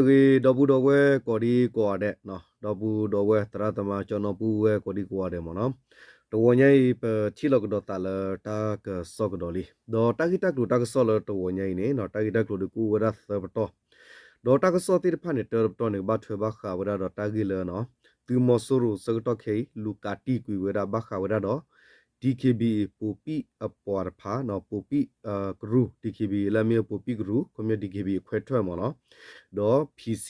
ဂ့ၤ ဒီပုၢ်ဒီဝဲၢ်ကိးဒံကိးဂၤဒဲး, ဒီပုၢ်ဒီဝဲၢ်သရၣ်သမါ ကၠီနီပုၢ်ဝဲၢ်ကိးဒံကိးဂၤဒဲးမ့ၢ်နီၤ, တဂီၤညါအံၤ ပထံၣ်လိာ်ကဒီးသးလၢတၢ်ကစီၣ်ကဒီးလံ, ဒီးတၢ်ဂ့ၢ်တၢ်ကျိၤတၢ်ကစီၣ်လၢတဂီၤညါအံၤန့ၣ် တၢ်ဂ့ၢ်တၢ်ကျိၤဒုးကအိၣ်ဝဲဒၣ်သၢပတီၢ်, ဒီးတၢ်ကစီၣ်သ့ၣ်တဖၣ်န့ၣ် တၢတပတီၢ်န့ၣ် ကဘၣ်ထွဲဘၣ်ဃးဝဲဒၣ်ဒီးတၢ်ဂ့ၢ်လၢ သုးမီၤစိရိၤဆၢကတီၢ်ခဲအံၤ လူၤကးတံၢ်ကွံာ်ဝဲဒၣ် ဘၣ်ဃးဝဲဒၣ်ဒီး DKBA ပိာ်ပံၣ်အပှၤတဖၣ်, ပိာ်ပံၣ်ကရူၢ် DKBA လၢအမ့ၢ်ဝဲပိာ်ပံၣ်ကရူၢ် ခီပညီ DKBA ခွဲးထွဲမ့ၢ်နီၤ, ဒီး PC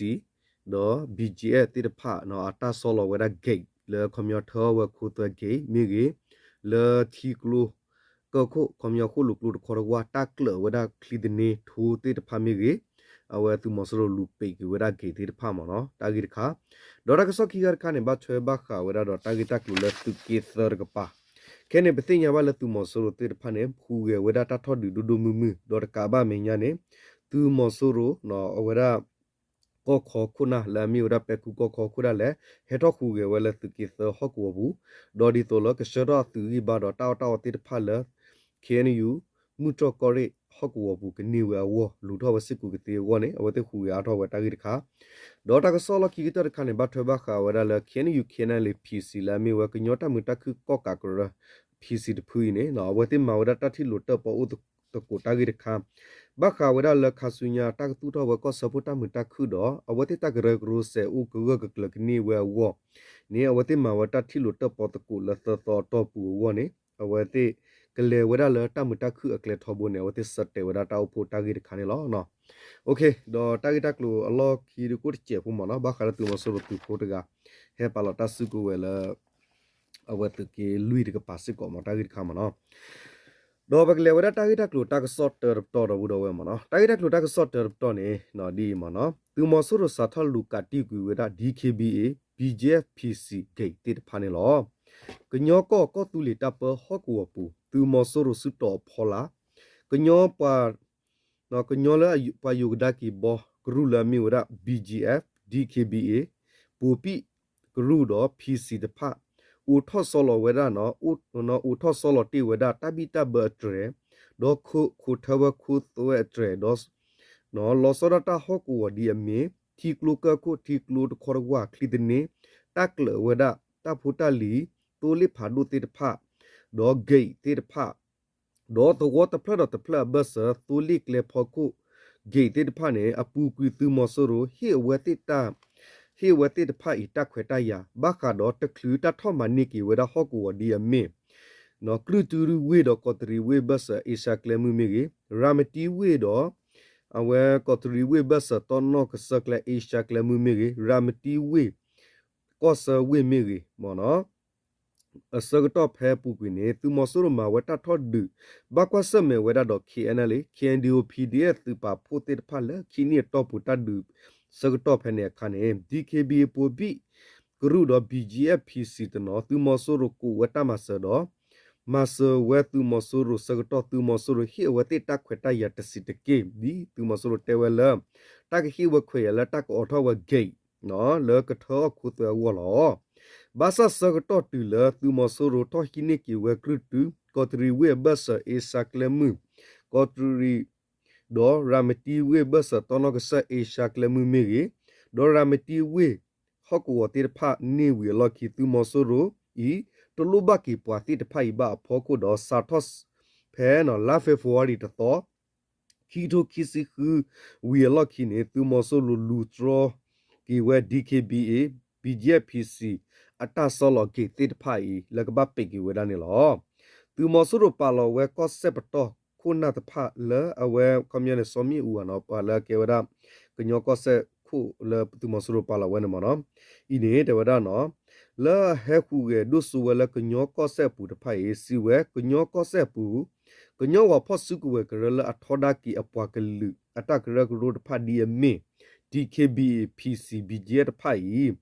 ဒီး BGF သ့ၣ်တဖၣ် အတၢ်ဆီလီၤဝဲဒၣ် gate လၢခီပညီထၢအီၣ်ဝဲခိသွဲ gate မ့ၢ်ဂ့ၤ, လၢထံကျိ ကၢၢ်ခိၣ် ခီပညီဃိၣ်လိာ်ကျိတခီတဝၢ် တၢ်ကျၢးဝဲဒၣ်ချံသန့ထိသ့ၣ်တဖၣ်မ့ၢ်ဂ့ၤ, အဝဲသုးမီၤစိရိၤလူၤပံာ်ကွံာ်ဝဲဒၣ် gate သ့ၣ်တဖၣ်မ့ၢ်နီၤ, တၢ်ဂ့ၢ်တခါ, ဒီးတၢ်ကစီၣ်ခံခါတခါန့ၣ် ဘၣ်ထွဲဘၣ်ဃးဝဲဒၣ်ဒီးတၢ်ဂ့ၢ်တၢ်ကျိၤလၢသုးက့သၢတကပၤ, ခဲန့ၣ် ပသ့ၣ်ညါဘၣ်လၢသုးမီၤစိရိၤသ့ၣ်တဖၣ်န့ၣ် ဟူးဂဲၤဝဲဒၣ်တၢ်ထီၣ်ဒုးဒိၣ်ဒိၣ်မုၢ်မုၢ် ဒီးတကးဘၣ်မဲာ်ညါန့ၣ် သုးမီၤစိရိၤ အဝဲဒၣ် ကီၢ်ခီခိၣ်နၢ်လၢအမ့ၢ်ဝဲဒၣ်ပဲၤခူကီၢ်ခီခိၣ်ဒၣ်လဲာ် ဟဲထီၣ်ဟူးဂဲၤဝဲလၢသုးက့သၢဟီၣ်ကဝီၤပူၤ, ဒီးဒ်သိးလၢကဆှၢထီၣ်အသုးဂံၢ်ဘါဒီးတၢ်အီၣ်တၢ်အီသ့ၣ်တဖၣ်လၢ KNU မုၢ်တြီၢ်ကီၢ်ရ့ၣ်ဟီၣ်ကဝီၤပူၤကန့ၢ်ဝဲအဂီၢ် လူၤထီၣ်ဝဲစ့ၢ်ကီးကသ့အဂီၢ်န့ၣ် အဝဲသ့ၣ်ဟူးဂဲၤအါထီၣ်ဝဲတၢ်ဂ့ၢ်တခါ, ဒီးတၢ်ကစီၣ်လီၢ်ခံကတၢၢ်တခါန့ၣ် ဘၣ်ထွဲဘၣ်ဃးဝဲဒၣ်လၢ KNU KNLA PC လၢအမ့ၢ်ဝဲကညီတၢ်မုာ်တၢ်ခုၣ်ကီၣ်ကးကရၢ PC တဖုအံၤန့ၣ် အဝဲသ့ၣ်မၤဝဲဒၣ်တၢ်ထံၣ်လိာ်တၢၣ်ပီအိၣ်သကိးတၢ်ဂ့ၢ်တခါ, ဘၣ်ဃးဝဲဒၣ်လၢခါဆူညါတၢ်ကသူၣ်ထီၣ်ဝဲကီၢ်ဆၢဖိတၢ်မုာ်တၢ်ခုၣ်ဒီး အဝဲသ့ၣ်တၢ်ကရၢကရိစဲးအိၣ်ကဂၢၢ်ကကျၢၤကန့ၢ်ဝဲအဂီၢ်န့ၣ် အဝဲသ့ၣ်မၤဝဲတၢ်ထံၣ်လိာ်တၢၣ်ပီသကိးလၢသၢသီအတီၢ်ပူၤအဂီၢ်န့ၣ် အဝဲသ့ၣ်ကလဲၤဝဲဒၣ်လၢတၢ်မုာ်တၢ်ခုၣ်အကျဲထီဘိန့ၣ် အဝဲသ့ၣ်ဆၢတဲာ်ဝဲဒၣ်တၢ်အိၣ်ဖှိၣ်တၢ်ဂ့ၢ်တခါန့ၣ်လီၤ. ဒီးတၢ်ဂ့ၢ်တၢ်ကျိၤအလီၢ်ခံဒုးကအိၣ်တစဲးဖိမ့ၢ်နီၤ, ဘၣ်ဃးလၢသုးမီၤစိရိၤသုးဖိတဂၤ ဟဲပာ်လီၤတၢ်စုကဝဲၤလၢ အဝဲသုးက့လွံၢ်တကပၤစ့ၢ်ကီးမ့ၢ်တၢ်ဂ့ၢ်တခါမ့ၢ်နီၤ, ဒီးပကလဲၤဝဲဒၣ်တၢ်ဂ့ၢ်တၢ်ကျိၤတၢ်ကစီၣ်တၢတပတီၢ်ဒီပုၢ်ဒီဝဲၢ်မ့ၢ်နီၤ, တၢ်ဂ့ၢ်တၢ်ကျိၤတၢ်ကစီၣ်တၢတပတီၢ်န့ၣ် ဒ်အံၤမ့ၢ်နီၤ, သုးမီၤစိရိၤစးထီၣ်လူၤကးတံၢ်ကွံာ်ဝဲဒၣ် DKBA BGF PC gate သ့ၣ်တဖၣ်န့ၣ်လီၤ. ကညီကီၢ်ကီၢ်သူလ့ၤတၢ်ပၢဟီၣ်ကဝီၤပူၤ သုးမီၤစိရိၤစုတီၤအဖီလာ် ကညီပှၤ ကညီလၢပှၤယိၤကဒါက့ၤဘီကရူၢ်လၢအမ့ၢ်ဝဲဒၣ် BGF, DKBA, ပိာ်ပံၣ်ကရူၢ်ဒီး PC တဖၣ် အိးထီၣ်ဆီလီၤဝဲဒၣ်, အိးထီၣ်ဆီလီၤတ့ၢ်ဝဲဒၣ် တၢ်ဘံၣ်တၢ်ဘၢအတြဲၤ, ဒီးခိးထၢဝဲခိသွဲအတြဲၤ, ဒီး လီၤဆီဒၣ်တၢ်ဟီၣ်ကဝီၤဒ်အမ့ၢ် ထံကျိကၢၢ်ခိၣ် ထံကျိတခီတဝၢ် ချံသန့, တၢ်ကျၢးဝဲဒၣ် တၢ်ဖိတၢ်လံၤ သိလ့ၣ်ဖးဒိၣ်သ့ၣ်တဖၣ်, ဒီး gate သ့ၣ်တဖၣ် ဒီးသဝီတဖျၢၣ်ဒီးတဖျၢၣ်အဘၢၣ်စၢၤ သိလ့ၣ်ကျဲဖီခိၣ် gate သ့ၣ်တဖၣ်န့ၣ် အပူၤကွံာ်သုးမီၤစိရိၤ ဟ့ၣ်အဝဲသ့ၣ်တၢ် ဟ့ၣ်အဝဲသ့ၣ်တဖၣ်အံၤတၢ်ခွဲးတၢ်ယာ် ဘၣ်ဃးဒီးတချုးတၢ်ထီၣ်မၤန့ၢ်က့ၤဝဲဒၣ်ဟီၣ်ကဝီၤဒ်အမ့ၢ် ကြုၢ်တုရူၢ်ဝ့ၢ်ဒီးကီးတရံးဝ့ၢ်ဘၢၣ်စၢၤအ့ရှါကျဲမုၢ်မ့ၢ်ဂ့ၤ, ရၤမတံဝ့ၢ်ဒီး အဝဲကီးတရံးဝ့ၢ်ဘၢၣ်စၢၤတီနီၢ်ကစၢၢ်ကျဲအ့ရှါကျဲမုၢ်မ့ၢ်ဂ့ၤ, ရၤမတံဝ့ၢ် ကီၢ်ဆၢဝ့ၢ်မ့ၢ်ဂ့ၤ မ့ၢ်နီၤ အဆၢကတီၢ်ဖဲအပူၤကွံာ်န့ၣ် သုးမီၤစိရိၤမၤဝဲတၢ်ထီၣ်ဒုး ဘၣ်ကွၢ်ဆၢၣ်မဲာ်ဝဲဒၣ်ဒီး KNLA, KNDO PDF သုးပာ်ဖှိၣ်သ့ၣ်တဖၣ်လၢခံနံၣ်အတီၢ်ပူၤတၢ်ဒုးဆၢကတီၢ်ဖဲန့ၣ်အခါန့ၣ် DKBA ပိာ်ဘံၣ်ကရူၢ်ဒီး BGF PC တနီၤ သုးမီၤစိရိၤကိးဝဲတၢ်မၤစၢၤဒီး မၤစၢၤဝဲသုးမီၤစိရိၤဆၢကတီၢ် သုးမီၤစိရိၤဟ့ၣ်အဝဲသ့ၣ်တၢ်ခွဲးတၢ်ယာ်တဆံးတက့ၢ် ဒ်သုးမီၤစိရိၤတဲဝဲလၢ တၢ်ကဟ့ၣ်ဝဲခွဲးယာ်လၢတၢ်ကအိးထီၣ်ဝဲ gate လၢကထၢအီၣ်ခိသွဲအဂီၢ်လီၤ. ဘၣ်ဆၣ်ဆၢကတီၢ်တုၤလၢသုးမီၤစိရိၤထီၣ်ဟံးန့ၢ်က့ၤဝဲကြုၢ်တု ကီးတရံးဝ့ၢ်အဘၢၣ်စၢၤအ့ရှါကျဲမုၢ်, ကီးတရံး ဒီးရၤမတံဝ့ၢ်ဘၢၣ်စၢၤတီနီၢ်ကစၢၢ်အ့ရှါကျဲမုၢ်မ့ၢ်ဂ့ၤ, ဒီးရၤမတံဝ့ၢ်ဟီၣ်ကဝီၤသ့ၣ်တဖၣ်န့ၢ်ဝံၤအလီၢ်ခံ သုးမီၤစိရိၤအံၤ တလိၣ်ဘၣ်က့ၤပှၤသ့ၣ်တဖၣ်အံၤဘၣ်အဖီခိၣ်ဒီး စးထီၣ်ဖဲလါ February တသီ ခံကထိခံဆံဃု ဝံၤအလီၢ်ခံန့ၣ် သုးမီၤစိရိၤလူၤတြီက့ၤဝဲ DKBA, BGF, PC အတၢ်ဆီလီၤ gate သ့ၣ်တဖၣ်အံၤ လၢကဘၣ်ပံးက့ၤဝဲဒၣ်န့ၣ်လီၤ. သုးမီၤစိရိၤပာ်လီၤဝဲကီၢ်စဲၣ်ပတီၢ်ခိၣ်နၢ်တဖၣ်လၢအဝဲ ခီပညီန့ၣ် စီၤမံၣ်အူဧါနီၤ ပှၤလၢအကဲဝဲဒၣ် ကညီကီၢ်စဲၣ်ခိၣ်လၢသုးမီၤစိရိၤပာ်လီၤဝဲန့ၣ်မ့ၢ်နီၤ, အံၤန့ၣ် တဲဝဲဒၣ်နီၤ လၢအဟဲဟူးဂဲၤဒိၣ်စိဝဲလၢကညီကီၢ်စဲၣ်အပူၤတဖၣ်အံၤ စံးဝဲ ကညီကီၢ်စဲၣ်အပူၤ ကညီဝၤဖီၣ်စုကဝဲၤကရၢလၢအထီဒါက့ၤအပှၤကလုာ်အတၢ်ကရၢကရိတဖၣ်ဒ်အမ့ၢ် DKBA, PC, BGF တဖၣ်အံၤ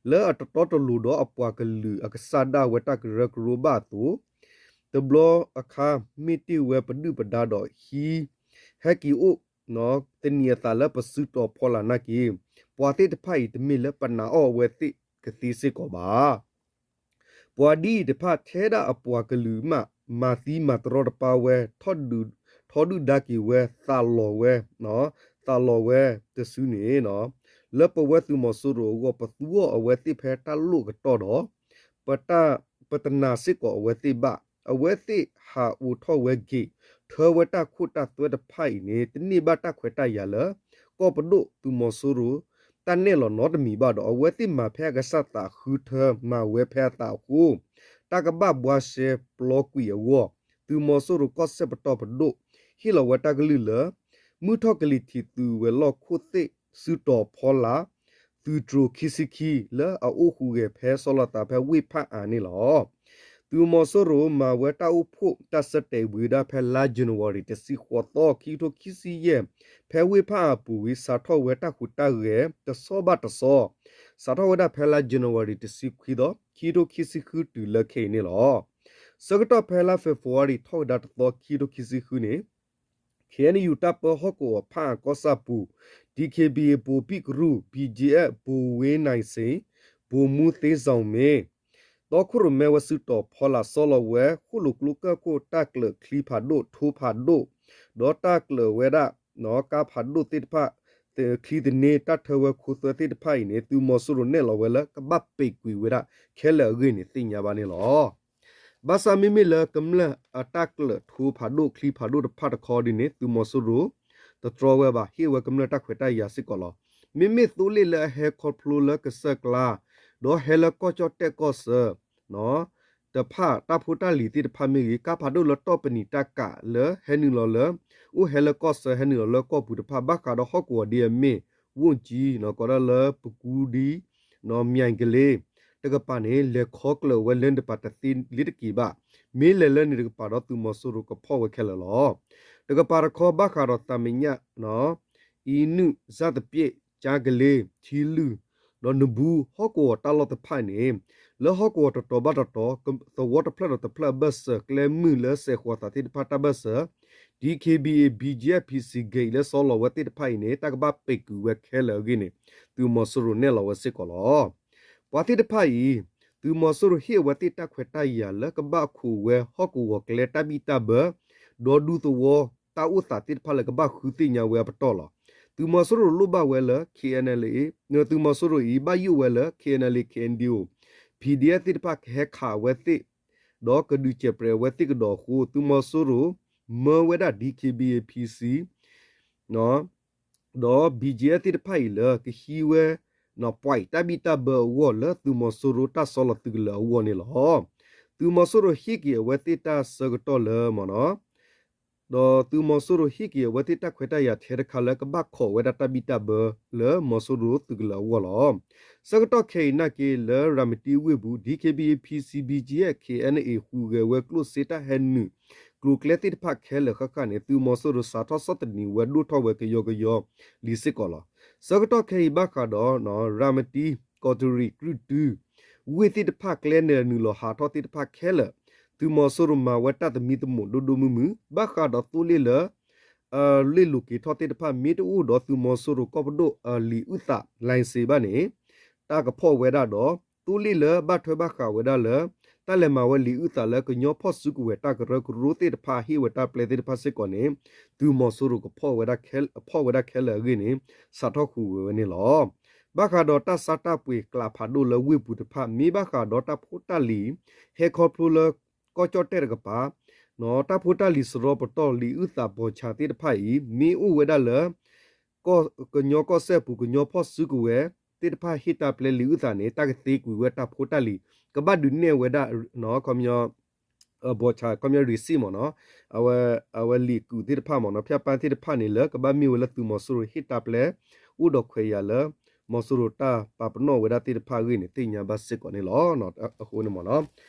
လၢအတတီတလိၤဒီးအပှၤကလုာ်အကစၢ်ဒၣ်ဝဲတၢ်ကရၢကရိဘၣ်အသိး တဘျီအခါ မ့ၢ်တ့ၢ်ဝဲပဒုၣ်ပဒါဒီးဟံး ဟဲက့ၤအိၣ် တနံၤအသးလၢပစုတီၤဖီလာ်နာ်က့ ပှၤသ့ၣ်တဖၣ်အံၤ တမ့ၢ်လၢပနာ်အီၣ်အဝဲသ့ၣ်ကသ့စ့ၢ်ကီးဘၣ်. ပှၤဒ်အံၤတဖၣ်ထဲဒၣ်အပှၤကလုာ်မး မၤသံမၤတရီတပါဝဲ ထီဒုၣ်ဒါက့ၤဝဲ သးလီၤဝဲ သးလီၤဝဲတစုန့ၣ် လၢပဝဲသုးမီၤစိရိၤအဂီၢ် ပသူအီၤအဝဲသ့ၣ်ဖဲတၢ်လိၣ်ကတီၢ်ဒီး ပတနာ်စ့ၢ်ကီးအဝဲသ့ၣ်ဘၣ်. အဝဲသ့ၣ်ဟးအိးထီၣ်ဝဲက့ၤ ထၢဝဲတၢ်ခိၣ်တၢ်သွဲတဖၣ်အံၤန့ၣ် တန့ၢ်ဘၣ်တၢ်ခွဲးတၢ်ယာ်လၢ ကီၢ်ပဒိၣ်သုးမီၤစိရိၤ တၢ်နဲၣ်လီၤနီတမံၤဘၣ်ဒီး အဝဲသ့ၣ်မၤဖဲအကစၢ်သး ဃုထၢမၤဝဲဖဲအသးအဃိ တၢ်ကဘၣ်ဘှါရှဲပျီကွံာ်အဂီၢ် သုးမီၤစိရိၤကီၢ်စဲၣ်ပတီၢ်ပဒိၣ် ဟ့ၣ်လီၤဝဲတၢ်ကလုၢ်လၢ မုၢ်ထီၣ်ကလံၤထံးသုးဝဲၤလီၢ်ခိၣ်သ့ၣ် စုတီၤဖီလာ် သုးတြိၤခံဆံခံ လၢအအိၣ်ဟူးဂဲၤဖဲစီၤလီၤသးဖဲဝ့ၢ်ဖၣ်အၣ်န့ၣ်လီၤ. သုးမီၤစိရိၤမၤဝဲတၢ်အိၣ်ဖှိၣ်တၢ်ဆၢတဲာ်ဝံၤဒၣ်ဖဲလါ January တဆံဃိးသီ ခံကထိခံဆံယဲၢ် ဖဲဝ့ၢ်ဖၣ်အၣ်အပူၤဝံၤ စးထီၣ်ဝဲတၢ်ဟူးတၢ်ဂဲၤတဆီဘၣ်တဆီ စးထီၣ်ဝဲဒၣ်ဖဲလါ January တဆံခွံသီ ခံကထိခံဆံဃုတုၤလၢခဲအံၤန့ၣ်လီၤ. ဆၢကတီၢ်ဖဲလါ February ထီၣ်ဝဲဒၣ်တသီ ခံကထိခံဆံဃုန့ၣ် ခ့ၣ်အဲၣ်ယူၣ် တၢ်ပၢဟီၣ်ကဝီၤဖၣ်အၣ်ကီၢ်ဆၣ်ပူၤ DKBA ဗိုလ်ဘံၣ်ကရူၢ် BGF ဗိုလ်ဝ့နၢၣ်စ့ၣ် ဗိုလ်မှူးသ့စီၣ်မ့ၣ် တီခိၣ်ရိၣ်မဲဝဲစုတီၤဖီလာ် စီလီၤဝဲ ဃိၣ်လိာ်ကျိကၢၢ်ခိၣ် တၢ်ကျၢၢ်ချံဖးဒိၣ် ထိဖးဒိၣ် ဒီးတၢ်ကျၢၢ်ဝဲဒၣ် ကါဖးဒိၣ်သ့ၣ်တဖၣ် ချံသန့ တၢ်ထၢဝဲခိသွဲသ့ၣ်တဖၣ်အံၤန့ၣ် သုးမီၤစိရိၤနဲၣ်လီၤဝဲလၢ ကဘၣ်ပဲာ်ကွံာ်ဝဲဒၣ်ခဲလၢာ်အဂ့ၢ်န့ၣ် သ့ၣ်ညါဘၣ်န့ၣ်လီၤ. ဘၣ်ဆၣ်မ့မ့ၢ်လၢကမျၢၢ်အတၢ်ကျၢၢ်ထိဖးဒိၣ်ချံဖးဒိၣ်တဖၣ်တခီဒ်န့ၣ် သုးမီၤစိရိၤ တတြီဝဲဘၣ် ဟ့ၣ်ဝဲကမျၢၢ်တၢ်ခွဲးတၢ်ယာ်စ့ၢ်ကီးလီၤ. မ့မ့ၢ်သိလ့ၣ်လၢအဟဲခီဖျိလၢကစၢၢ်ကျါ ဒီးဟဲလၢကီၢ်ကၠီၣ်တဲၣ်ကီၢ်ဆၢ တဖၣ်တၢ်ဖိတၢ်လံၤသ့ၣ်တဖၣ်မ့ၢ်ဂ့ၤ ကါဖးဒိၣ်လၢတီၢ်ပနံာ်တၢ်ကးလၢဟဲနုာ်လီၤလၢ အိၣ်ဟဲလၢကီၢ်ဆၢဟဲနုာ်လီၤလၢကီၢ်ပူၤတဖၣ် ဘၣ်ဃးဒီးဟီၣ်ကဝီၤဒ်အမ့ၢ် ဝိၣ်ကၠံ ကိးဒၣ်လၢပကူဒံ မၠဲၣ်ကလ့ တကပၤန့ၣ် လဲၤခီကျၢၢ်ဝဲလၢန့ၣ်တကပၤတသ့လၢတက့ၤဘၣ်. မ့ၢ်လဲၤလၢန့ၣ်တကပၤဒီးသုးမီၤစိရိၤကဖီၣ်ဝဲခဲလၢာ်လီၤ. တကပၤတခီဘၣ်ဃးဒီးသးမံးညၣ် အံနုၣ် စၣ်သပျ့ၣ် ကၠါကလ့ ထံလုၢ် ဒီးနဘူး ဟီၣ်ကဝီၤတၢ်လီၢ်တဖၣ်န့ၣ် လၢဟီၣ်ကဝီၤတတီၤဘၣ်တတီၤ သဝီတဖျၢၣ်ဒီးတဖျၢၣ်အဘၢၣ်စၢၤ ကျဲမုၢ်လၢစဲးဃီၤသးသ့ၣ်တဖၣ်တၢ်ဘၢၣ်စၢၤ DKBA BGF PC ဂ့ၤလၢစီလီၤဝဲသ့ၣ်တဖၣ်အံၤန့ၣ် တၢ်ကဘၣ်ပဲာ်ကွံာ်ဝဲခဲလၢာ်အဂ့ၢ်န့ၣ် သုးမီၤစိရိၤနဲၣ်လီၤဝဲစ့ၢ်ကီးလီၤ. ပှၤသ့ၣ်တဖၣ်အံၤ သုးမီၤစိရိၤဟ့ၣ်အဝဲသ့ၣ်တၢ်ခွဲးတၢ်ယာ်လၢကဘၣ်ခိးဝဲဟီၣ်ကဝီၤကျဲတၢ်ဘံၣ်တၢ်ဘၢ ဒီးဒူသဝီတၢ်အိၣ်သးသ့ၣ်တဖၣ်လၢကဘၣ်ဃုသ့ၣ်ညါဝဲအပတီၢ်လီၤ. သုးမီၤစိရိၤလိၣ်ဘၣ်ဝဲလၢ KNLA သုးမီၤစိရိၤအံၤ ဘၣ်ယိၣ်ဝဲလၢ KNLA KNDO PDF သ့ၣ်တဖၣ်ကဟဲခးအဝဲသ့ၣ် ဒီးကဒုးစဲးပြဲးအဝဲသ့ၣ်ကဒီးအဃိ သုးမီၤစိရိၤ မၢဝဲဒၣ် DKBA PC ဒီး BGF သ့ၣ်တဖၣ်အံၤလၢကဟံးဝဲ ပှၤအံၤတၢ်ဘံၣ်တၢ်ဘၢအဂီၢ် လၢသုးမီၤစိရိၤတၢ်ဆီလီၤသုးကလၢၤအဂီၢ်န့ၣ်လီၤ. သုးမီၤစိရိၤဟ့ၣ်က့ၤအဝဲသ့ၣ်တၢ်ဆၢကတီၢ်လၢမနီၤ ဒီးသုးမီၤစိရိၤဟ့ၣ်က့ၤအဝဲသ့ၣ်တၢ်ခွဲးတၢ်ယာ်ထဲတခါလၢကဘၣ်ခိးဝဲဒၣ်တၢ်ဘံၣ်တၢ်ဘၢ လၢမီၤစိရိၤသုးကလၢၤအဂီၢ်လီၤ. ဆၢကတီၢ်ခဲအံၤနာ်က့လၢရၤမတံဝ့ၢ်ပူၤ DKBA PC BGF KNA ဟူးဂဲၤဝဲကျိၣ်စ့တၢ်ဟဲနုာ်ကျိၤကျဲသ့ၣ်တဖၣ်ခဲလၢာ်ဃၣ်ဃၣ်န့ၣ် သုးမီၤစိရိၤစးထီၣ်ဆီၣ်သနံးဝဲဒိၣ်ထီၣ်ဝဲကယီကယီလံစ့ၢ်ကီးလီၤ. ဆၢကတီၢ်ခဲအံၤဘၣ်ဃးဒီး ရၤမတံ ကီးတရံး ကြုၢ်တု ဝ့ၢ်သ့ၣ်တဖၣ်ကျဲနၢၤနုာ်လီၤဟးထီၣ်သ့ၣ်တဖၣ်ခဲလၢာ် သုးမီၤစိရိၤမၤဝဲတၢ်သမံသမိးဒိၣ်ဒိၣ်မုၢ်မုၢ် ဘၣ်ဃးဒီးသိလ့ၣ်လၢ လ့ၣ်လိၤက့ၤထီၣ်သ့ၣ်တဖၣ် မ့ၢ်တအိၣ်ဒီးသုးမီၤစိရိၤကီၢ်ပဒိၣ်အလံာ်အုၣ်သး license ဘၣ်န့ၣ် တၢ်ကဖီၣ်ဝဲဒၣ်ဒီး သိလ့ၣ်လၢဘၣ်ထွဲဘၣ်ဃးဝဲဒၣ်လၢ တၢ်လဲၤမၤဝဲလံာ်အုၣ်သးလၢကညီဖီၣ်စုကဝဲၤတၢ်ကရၢကရိသ့ၣ်တဖၣ် ဟ့ၣ်ဝဲတၢ်ပျဲသ့ၣ်တဖၣ်စ့ၢ်ကီးန့ၣ် သုးမီၤစိရိၤကဖီၣ်ဝဲဒၣ်ခဲလၢာ်အဂ့ၢ်န့ၣ် စးထီၣ်ဟူးဂဲၤဝဲန့ၣ်လီၤ. ဘၣ်ဃးဒီးတၢ်ဆါတၢ်ပှ့ၤကျးဖးဒိၣ်လၢဝ့ၢ်ပူၤတဖၣ် မ့ၢ်ဘၣ်ဃးဒီးတၢ်ဖိတၢ်လံၤ ဟဲခီဖျိလၢ ကီၢ်ကၠီၣ်တဲၣ်တကပၤ တၢ်ဖိတၢ်လံၤစရီပတီၢ်လံာ်အုၣ်သးဘီၣ်ဆၣ်သ့ၣ်တဖၣ်အံၤ မ့ၢ်အိၣ်ဝဲဒၣ်လၢ ကညီကီၢ်စဲၣ်ပူၤ ကညီဖီၣ်စုကဝဲၤသ့ၣ်တဖၣ်ဟ့ၣ်တၢ်ပျဲလံာ်အုၣ်သးန့ၣ် တၢ်ကသ့ကွံာ်ဝဲတၢ်ဖိတၢ်လံၤ ကဘၣ်ဒုးနဲၣ်ဝဲဒၣ် ခီပညီ ဘီၣ်ဆၣ် ခီပညီ receipt မ့ၢ်နီၤ အဝဲ အဝဲလံာ်ကူးသ့ၣ်တဖၣ်မ့ၢ်နီၤ ဖၠၣ်ပၣ်သ့ၣ်တဖၣ်န့ၣ်လၢ ကဘၣ်မ့ၢ်ဝဲလၢသုးမီၤစိရိၤဟ့ၣ်တၢ်ပျဲ အိၣ်ဒီးခွဲးယာ်လၢ မီၤစိရိၤတၢ်ပာ်ပနီၣ်ဝဲဒၣ်သ့ၣ်တဖၣ်အဂ့ၢ်န့ၣ် သ့ၣ်ညါဘၣ်စ့ၢ်ကီးန့ၣ်လီၤ. အဃိန့ၣ်မ့ၢ်နီၤ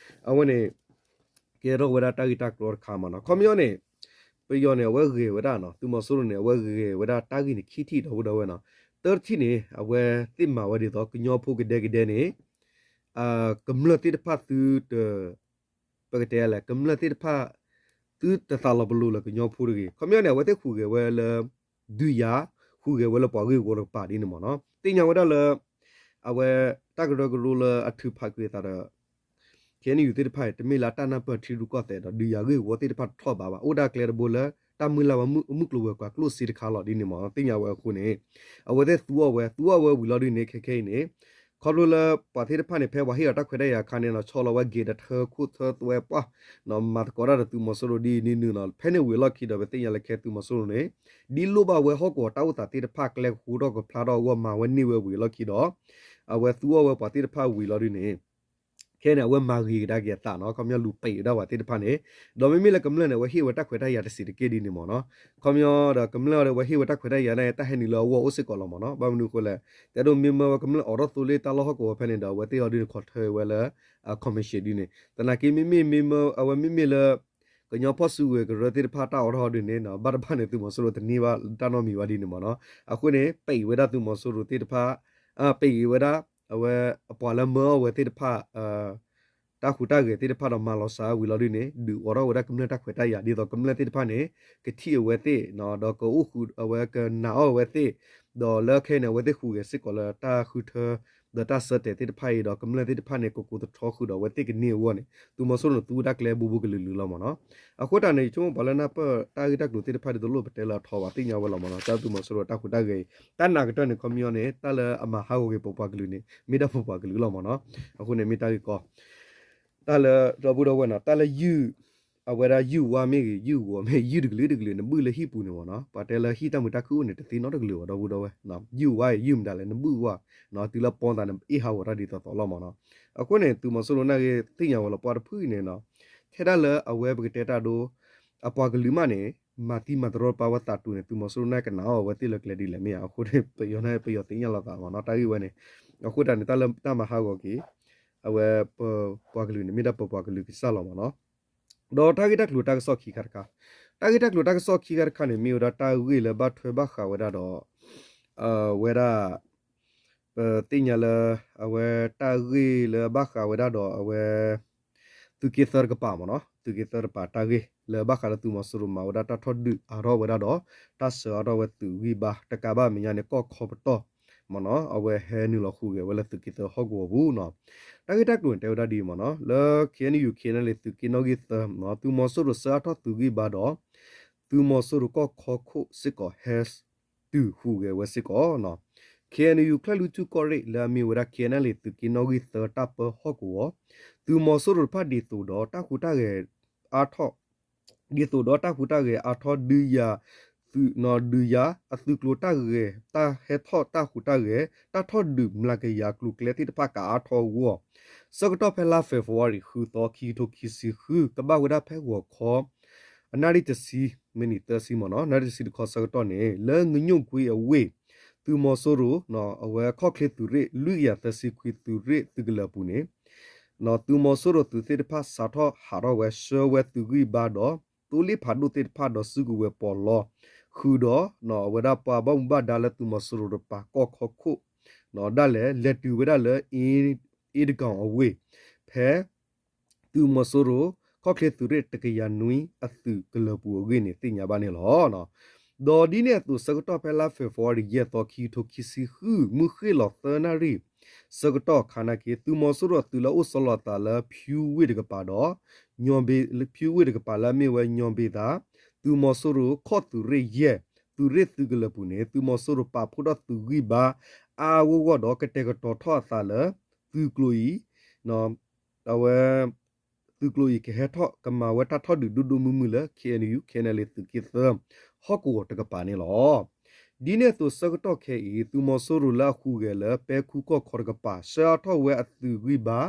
အဝဲန့ၣ် ကဲထီၣ်ဝဲဒၣ်တၢ်ဂ့ၢ်တၢ်ကျိၤတခါမ့ၢ်နီၤ ခီပညီန့ၣ် ပယီၤန့ၣ် အဝဲဂဲၤဝဲဒၣ်နီၤ သုးမီၤစိရိၤန့ၣ် အဝဲဂဲၤဝဲဒၣ်တၢ်ဂ့ၢ်န့ၣ် ခံထံၣ်ဒီပုၢ်ဒီဝဲၢ်နီၤ တၢတထံၣ်န့ၣ် အဝဲသ့ၣ်မၤဝဲဒ်သိး ကညီဖိကဒဲကဒဲန့ၣ် ကမျၢၢ်သ့ၣ်တဖၣ်သုတ ပကတဲလဲၣ် ကမျၢၢ်သ့ၣ်တဖၣ် သုတသးလီၤပလိာ်လၢကညီဖိတဂ့ၤ ခီပညီန့ၣ် အဝဲသ့ၣ်ဟူးဂဲၤဝဲလၢ ဒုးယၤ ဟူးဂဲၤဝဲလၢပှၤဂ့ၢ်ဝီတကပၤဒ်န့ၣ်မ့ၢ်နီၤ သ့ၣ်ညါဝဲဒၣ်လၢ အဝဲ တၢ်ကရၢကရိလၢအထုးဖးကွံာ်အသးဒီး KNU သ့ၣ်တဖၣ်အံၤ တမ့ၢ်လၢတၢ်နၢ်ပၢၢ်ထံရူၢ်ကီၢ်သဲးဒီး ဒုးယၤဂ့ၢ်ဝီသ့ၣ်တဖၣ်တထီၣ်ဘးဘၣ် အိၣ်ဒၣ်ကျဲတဘိလၢ တၢ်မုၢ်လၢ်ဝဲမုၢ်ကျိၤဝဲၤကွာ်ကျိၣ်စ့တခါလီၤဒ်န့ၣ်မ့ၢ်နီၤ. သ့ၣ်ညါဝဲအဃိန့ၣ် အဝဲသ့ၣ်သူအီၤဝဲ သူအီၤဝဲဝံၤလီၤဒ်န့ၣ် ခဲခဲအံၤန့ၣ် ခီဖျိလၢပှၤသ့ၣ်တဖၣ်န့ၣ် ဖဲပှၤဟ့ၣ်အီၤတၢ်ခွဲးတၢ်ယာ်အခါန့ၣ်နီၤ ဆီလီၤဝဲဂ့ၤဒီးထၢခိၣ်ထၢသွဲပှၢ် မၤသကိးတၢ်ဒီးသုးမီၤစိရိၤဒ်အံၤဒ်နုၤနီၤ. ဖဲန့ၣ်ဝံၤအလီၢ်ခံဒီး ပသ့ၣ်ညါလၢခဲသုးမီၤစိရိၤန့ၣ် ဒ်လိၣ်ဘၣ်ဝဲဟီၣ်ကဝီၤတၢ်အိၣ်သးသ့ၣ်တဖၣ် ကျဲကဃူထီၣ်ကဖျါထီၣ်အဂီၢ်မၤဝဲန့ၢ်ဝဲဝံၤအလီၢ်ခံဒီး အဝဲသူအီၤဝဲပှၤသ့ၣ်တဖၣ်ဝံၤလီၤဒ်န့ၣ် ခဲန့ၣ် အဝဲမၤဂ့ၤကဒါက့ၤအသးနီၤ. ခီပညီလူၤပံးဝဲဒၣ်ပှၤသ့ၣ်တဖၣ်န့ၣ် ဒီးမ့မ့ၢ်လၢကမျၢၢ်န့ၣ် အဝဲဟ့ၣ်ဝဲတၢ်ခွဲးတၢ်ယာ်တစဲးတက့ၢ်ဒ်န့ၣ်မ့ၢ်နီၤ. ခီပညီဒီးကမျၢၢ်ဒီး အဝဲဟ့ၣ်ဝဲတၢ်ခွဲးတၢ်ယာ်န့ၣ် တၢ်ဟဲနုာ်လၢအဂီၢ်အိၣ်စ့ၢ်ကီးလီၤမ့ၢ်နီၤ. ဘၣ်မနုၤအဃိလဲၣ် တဲဒိးမ့မ့ၢ်ဝဲကမျၢၢ်အိးထီၣ်သိလ့ၣ်တၢ်လီၢ်ဟီၣ်ကဝီၤဖဲန့ၣ်ဒီး အဝဲသ့ၣ်အီၤဒ်န့ၣ် ခီၣ်ထၢဝဲလၢ commission ဒ်န့ၣ် သနာ်က့မ့မ့ၢ် မ့မ့ၢ် အဝဲမ့မ့ၢ်လၢ ကညီဖီၣ်စုကဝဲၤကရၢသ့ၣ်တဖၣ်တၢ်အိးထီၣ်ဒ်န့ၣ် ဘၣ်တဘၣ်န့ၣ် သုးမီၤစိရိၤတန့ၢ်ဘၣ်တၢ်နီတမံၤဘၣ်ဒ်န့ၣ်မ့ၢ်နီၤ. အဃိန့ၣ် ပံးဝဲဒၣ်သုးမီၤစိရိၤသ့ၣ်တဖၣ် ပံးဝဲဒၣ် အဝဲအပှၤလၢမၢအီၤဝဲသ့ၣ်တဖၣ် တၢ်ဟူးတၢ်ဂဲၤသ့ၣ်တဖၣ်ဒီးမၤလီၤစှၤဝံၤလီၤဒ်န့ၣ် ဒုးအိးထီၣ်ဝဲဒၣ်ကမျၢၢ်တၢ်ခွဲးတၢ်ယာ် ဒ်သိးကမျၢၢ်သ့ၣ်တဖၣ်န့ၣ် ကထံၣ်အဝဲသ့ၣ် ဒီးကအိၣ်ဃုာ်အဝဲကနာ်အီၤအဝဲသ့ၣ် ဒီးလၢခဲအံၤန့ၣ် အဝဲသ့ၣ်ဟူးဂဲၤစ့ၢ်ကီးလၢတၢ်ဃုထၢ ဒီးတၢ်ဆၢတဲာ်သ့ၣ်တဖၣ်အံၤဒီး ကမျၢၢ်သ့ၣ်တဖၣ်န့ၣ် ကကိးသထီဃုာ်ဒီးအဝဲသ့ၣ်ကန့ၢ်အဂီၢ်န့ၣ် သုးမီၤစိရိၤန့ၣ် သူဝဲဒၣ်ကျဲဘူးဘူးကလုာ်လုာ်လီၤမ့ၢ်နီၤ. အဃိတၢ်န့ၣ် ယဆိကမိၣ်ပှၤလၢနၢ်ပၢၢ်တၢ်ဂ့ၢ်တၢ်ကျိၤသ့ၣ်တဖၣ်ဒ်သိးလိၣ်ပတဲလၢအထီဘၣ် သ့ၣ်ညါဝဲလီၤမ့ၢ်နီၤ. တၢ်သုးမီၤစိရိၤတၢ်ဟူးတၢ်ဂဲၤအံၤ တၢ်နာ်ကတၢၢ်န့ၣ် ခီပညီန့ၣ် တၢ်လၢအမၤဟးဂီၤက့ၤပပှၤကလုာ်န့ၣ် မ့ၢ်ဒၣ်ပပှၤကလုာ်လီၤမ့ၢ်နီၤ. အဃိန့ၣ်မ့ၢ်တၢ်ဂ့ၢ်ကီ တၢ်လၢဒီပုၢ်ဒီဝဲၢ်နီၤ တၢ်လၢယုၢ် အဝဲဒၣ်ယုၢ်ဝါမ့ၢ်ဂ့ၤ ယုၢ်ဂီၤမ့ၢ်ဂ့ၤ ယုၢ်တကလုာ်တကလုာ် နဘုၣ်လၢဟံၣ်ပူၤန့ၣ်မ့ၢ်နီၤ ပှၤတဲလၢဟံၣ်တၢ်မုာ်တၢ်ခုၣ်အိၣ်န့ၣ် တသ့နီတကလုာ်ဘၣ် ဒီပုၢ်ဒီဝဲၢ် ယုၢ်ဝါအံၤ ယုၢ်မတၤလဲၣ် နဘုၣ်ဝါ တုၤလၢပီသးန့ၣ် အ့ၣ်ဟးဂီၤတၢ်ဒ်သိးသိးလီၤမ့ၢ်နီၤ. အဃိန့ၣ် သုးမီၤစိရိၤနာ်က့ သ့ၣ်ညါဝဲလီၤပှၤတဖုအံၤန့ၣ်နီၤ ထဲဒၣ်လၢအဝဲပကတဲတၢ်ဒိ အပှၤကလုာ်မးန့ၣ် မၤသံမၤတရီတပါဝဲသးတူၤန့ၣ် သုးမီၤစိရိၤနာ်က့ကနာ်အီၤအဝဲသ့ၣ်လၢကျဲဒ်လဲၣ်မ့ၢ်ဧါ အဃိန့ၣ် ပယီၤန့ၣ် ပယီၤသ့ၣ်ညါလိာ်သးမ့ၢ်နီၤ တၢ်ဂ့ၢ်ဝဲန့ၣ် အဃိတၢ်န့ၣ် တၢ်လၢတၢ်မၤဟးဂီၤက့ၤ အဝဲပပှၤကလုာ်န့ၣ် မ့ၢ်ဒၣ်ပပှၤကလုာ်ကစၢ်လီၤမ့ၢ်နီၤ. ဒီးတၢ်ဂ့ၢ်တၢ်ကျိၤတၢ်ကစီၣ်ခံခါတခါ တၢ်ဂ့ၢ်တၢ်ကျိၤတၢ်ကစီၣ်ခံခါတခါန့ၣ် မ့ၢ်ဝဲဒၣ်တၢ်ဂ့ၢ်လၢဘၣ်ထွဲဘၣ်ဃးဝဲဒၣ်ဒီး ဝဲဒၣ် ပသ့ၣ်ညါလၢ အဝဲတၢ်ဂ့ၢ်လၢဘၣ်ဃးဝဲဒၣ်ဒီးအဝဲ သုးက့သၢတကပၤမ့ၢ်နီၤ သုးက့သၢတကပၤတၢ်ဂ့ၢ်လၢဘၣ်ဃးလၢသုးမီၤစိရိၤမၤဝဲဒၣ်တၢ်ထီၣ်ဒုးအါထီၣ်ဝဲဒၣ်ဒီး တၢ်စၢၤအါထီၣ်ဝဲသုးဂံၢ်ဘါတကးဘၣ်မဲာ်ညါန့ၣ် ကီၢ်ခီပတီၢ်မ့ၢ်နီၤ အဝဲဟဲနုာ်လီၤဟူးဂဲၤဝဲလၢသုးက့သၢဟီၣ်ကဝီၤပူၤနီၤ. တၢ်ဂ့ၢ်တၢ်ကျိၤန့ၣ် တဲဝဲဒၣ်ဒ်အံၤမ့ၢ်နီၤ လၢ K N U K N L A သုးက့နီၣ်ဂံၢ်သၢ သုးမီၤစိရိၤစၢၤအါထီၣ်သုးဂံၢ်ဘါဒီး သုးမီၤစိရိၤကီၢ်ခီခိၣ်စ့ၢ်ကီးဟဲ တုၤဟူးဂဲၤဝဲစ့ၢ်ကီးနီၤ. K N U ချၢၣ်လွံၢ်ထူၣ်ကီၢ်ရ့ၣ်လၢအမ့ၢ်ဝဲဒၣ် K N L A သုးက့နီၣ်ဂံၢ်သၢတၢ်ပၢဟီၣ်ကဝီၤ သုးမီၤစိရိၤတဖၣ်ဒ်သိးဒီးတၢ်ဟူးတၢ်ဂဲၤအါထီၣ် ဒ်သိးဒီးတၢ်ဟူးတၢ်ဂဲၤအါထီၣ်ဒုးယၤ သုးနီၤဒုးယၤ အသုးကျိၤတၢ်ဂဲၤ တၢ်ဟဲထီၣ်တၢ်ဟူးတၢ်ဂဲၤ တၢ်ထီၣ်ဒုးမျးကယၤကျိၤကျဲသ့ၣ်တဖၣ်ကအါထီၣ်အဂီၢ် ဆၢကတီၢ်ဖဲလါ February ဃုသီ ခံကထိခံဆံဃု ကဘၣ်ဝဲဒၣ်ဖဲဂီၤခီ အနၣ်ရံၣ်တဆံ မံးနံးသၢဆံမ့ၢ်နီၤ နၣ်ရံၣ်တဆံတခီဆၢကတီၢ်န့ၣ် လၢငညိၣ်ကွ့အဝ့ၢ် သုးမီၤစိရိၤ အဝဲခီၣ်ချ့သုးရ့ၣ် လွံၢ်ကယၤသၢဆံခွံ သုးရ့ၣ်သုးကလၢၤပူၤန့ၣ် သုးမီၤစိရိၤသုးသ့ၣ်တဖၣ်စးထီၣ်ဟးထီၣ်ဝဲဆှၢဝဲသုးဂံၢ်ဘါဒီး သိလ့ၣ်ဖးဒိၣ်သ့ၣ်တဖၣ်ဒီးစုကဝဲၤပီးလီ ဃုာ်ဒီး အဝဲဒၣ်ပှၤဘၣ်မူဘၣ်ဒါလၢသုးမီၤစိရိၤတပၤကီၢ်ခီခိၣ် ဒၣ်လဲာ် လဲၤတုၤဝဲဒၣ်လၢ အ့တကီၤအဝ့ၢ် ဖဲ သုးမီၤစိရိၤ ခီၣ်ချ့သုးရ့ၣ်တကယၤနွံအသုးကလၢၤပူၤအဂ့ၢ်န့ၣ် သ့ၣ်ညါဘၣ်န့ၣ်လီၤ. ဒီးဒ်န့ၣ်အသိးဆၢကတီၢ်ဖဲလါ February ယဲၢ်သီ ခံကထိခံဆံဃု မုၢ်ဃ့ၢ်လီၤသၢနၣ်ရံၣ် ဆၢကတီၢ်ခါနာ်က့ သုးမီၤစိရိၤအသုးလၢအိၣ်ဆီလီၤအသးလၢ ဖၠူဝ့ၢ်တကပၤဒီး ဖၠူဝ့ၢ်တကပၤလၢအမ့ၢ်ဝဲညီဘ့သး သုးမီၤစိရိၤခီၣ်သုးရ့ၣ်ယဲၢ် သုးရ့ၣ်သုးကလၢၤပူၤန့ၣ် သုးမီၤစိရိၤပာ်ဖှိၣ်ထီၣ်သုးဂံၢ်ဘါ အါအါဂီၢ်ဂီၢ်ဒီးကတဲာ်ကတီၤထီၣ်အသးလၢ သုးကျိၤအံၤ အဝဲ သုးကျိၤအံၤကဟဲထီၣ်ကမၤဝဲတၢ်ထီၣ်ဒုးဒိၣ်ဒိၣ်မုၢ်မုၢ်လၢ K N U K N L A သုးက့သၢ ဟီၣ်ကဝီၤတကပၤန့ၣ်လီၤ. ဒ်န့ၣ်အသိးဆၢကတီၢ်ခဲအံၤ သုးမီၤစိရိၤလၢအဟူးဂဲၤလၢပဲခူကီၢ်ခီတကပၤ ဆှၢအါထီၣ်ဝဲအသုးဂံၢ်ဘါ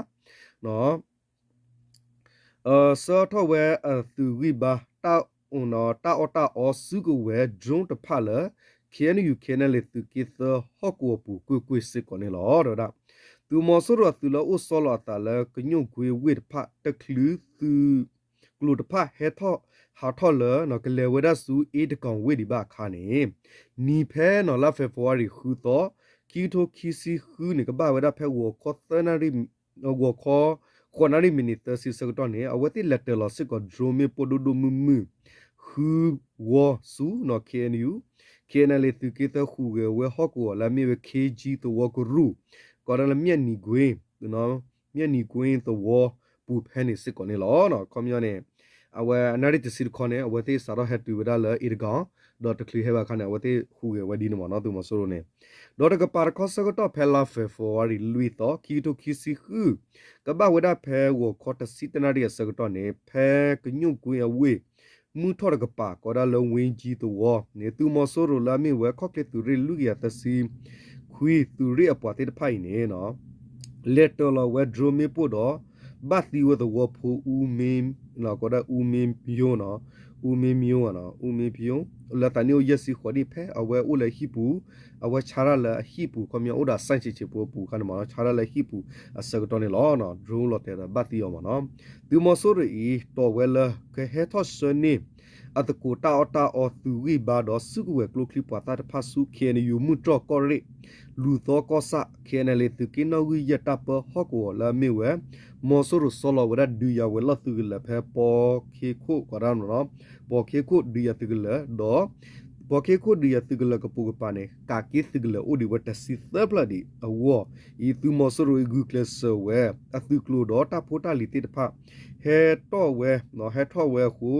ဆှၢအါထီၣ်ဝဲအသုးဂံၢ်ဘါ တၢ်အီၣ်တၢ်အီစုကဝဲၤ drone တဖၣ်လၢ K N U K N L A သုးက့သၢဟီၣ်ကဝီၤပူၤကွ့ၢ်ကွ့ၢ်စ့ၢ်ကီးန့ၣ်လီၤ. ဒီးဒၣ် သုးမီၤစိရိၤအသုးလၢအိၣ်ဆီလီၤအသးလၢကညိၣ်ကွ့ဝ့ၢ်တဖၣ်တချုးသုးကျိၤတဖၣ်ဟဲထီၣ်ဟးထီၣ်လၢ ကလဲၤဝဲဒၣ်ဆူအ့တကီၤဝ့ၢ်ဒံးဘၣ်အခါန့ၣ် နံၤဖဲနီၤလါ February ဃုသီ ခံကထိခံဆံဃုန့ၣ် ကဘၣ်ဝဲဒၣ်ဖဲဂီၤခီသၢနၣ်ရံၣ် ဂီၤခီ ဃိးနၣ်ရံၣ်မံးနံးသၢဆံဆၢကတီၢ်န့ၣ် အဝဲသ့ၣ်လဲၤတၢၤလီၤစ့ၢ်ကီး drone မ့ၣ်ပိၢ်ဒိၣ်ဒိၣ်မုၢ်မုၢ် ဃုဝီဆူနီၤ K N U K N L A သုးက့သၢဟူးဂဲၤဝဲဟီၣ်ကဝီၤလၢအမ့ၢ်ဝဲ K G သဝီကရူၢ် ကိးဒၣ်လၢ မျက်နှာကွင်း မျက်နှာကွင်း သဝီပူၤဖဲန့ၣ်စ့ၢ်ကီးန့ၣ်လီၤ. ခီပညီန့ၣ် အဝဲအနၣ်ရံၣ်တဆံတခီန့ၣ် အဝဲသ့ၣ်စးထီၣ်ဟဲတုၤဝဲဒၣ်လၢ Yangon ဒီးတချုးဟဲဘၣ်အခါန့ၣ် အဝဲသ့ၣ်ဟူးဂဲၤဝဲဒ်န့ၣ်မ့ၢ်နီၤ သုးမီၤစိရိၤန့ၣ်. ဒီးတကပၤတခီဆၢကတီၢ်ဖဲလါ February လွံၢ်သီ ခံကထိခံဆံဃု ကဘၣ်ဝဲဒၣ်ဖဲဂီၤခီတဆံတၢနၣ်ရံၣ်အဆၢကတီၢ်န့ၣ် ဖဲကညူၣ်ကွ့အဝ့ၢ် မုၢ်ထီၣ်တကပၤ ကိးဒၣ်လၢ ဝ့ကၠံသဝီန့ၣ် သုးမီၤစိရိၤလၢအမ့ၢ်ဝဲခီၣ်ချ့သုးရ့ၣ်လွံၢ်ကယၤသၢဆံခွံ သုးရ့ၣ်အပှၤသ့ၣ်တဖၣ်အံၤန့ၣ် လဲၤတၢၤလီၤဝဲ drone မ့ၣ်ပိၢ်ဒီး ဘၣ်သံဝဲသဝီဖိ အူမ့ ကိးဒၣ် အူမ့ ယိ အူမ့ ယိ အူမ့ ယိ လၢသးနံၣ်အိၣ်ယဲၢ်ဆံဃိးနံၣ် ဖဲအဝဲအိၣ်လၢဟံၣ်ပူၤ အဝဲဆါတၢ်လၢအဟံၣ်ပူၤ ခီပညီအိၣ်ဒီး စဲၣ်ဆံးဆံးဖိအပူၤအခါန့ၣ်မ့ၢ်နီၤ ဆါတၢ်လၢဟံၣ်ပူၤအဆၢကတီၢ်န့ၣ်လီၤ. drone လီၤတဲာ်ဒီးဘၣ်သံအီၤမ့ၢ်နီၤ. သုးမီၤစိရိၤအံၤ တီၢ်ဝဲလၢ ကဟဲထီၣ်ဆှၢန့ၢ် အသကိးတၢ်အီၣ်တၢ်အီ သုးဂံၢ်ဘါဒီး စုကဝဲၤကျိချံမျိာ်သၣ်တဖၣ်ဆူ K N U မုၢ်တြီၢ်ကီၢ်ရ့ၣ် လူၢ်သီကီၢ်ဆၣ် K N L A သုးက့နီၣ်ဂံၢ်ယဲၢ်တၢ်ပၢဟီၣ်ကဝီၤလၢအမ့ၢ်ဝဲ မီၤစိရိၤဆီလီၤဝဲဒၣ်ဒုးယၤဝဲၤလီၢ်သုးကလၢၤဖဲ ပီခ့ခိၣ် ကိးဒၣ်မ့ၢ်နီၤ ပီခ့ခိၣ်ဒုးယၤသုးကလၢၤ ဒီး ပီခ့ခိၣ်ဒုးယၤသုးကလၢၤကပိာ်ကပၤန့ၣ် ကးက့သုးကလၢၤအိၣ်ဒံးဝဲတဆံသၢဖျၢၣ်ဒံးအဂီၢ်အံၤ သုးမီၤစိရိၤအံၤဂုာ်ကျဲးစၢးဝဲ အသုးကျိၤဒီးတၢ်ဖိတၢ်လံၤသ့ၣ်တဖၣ် ဟဲထီၣ်ဝဲ ဟဲထီၣ်ဝဲအဃိ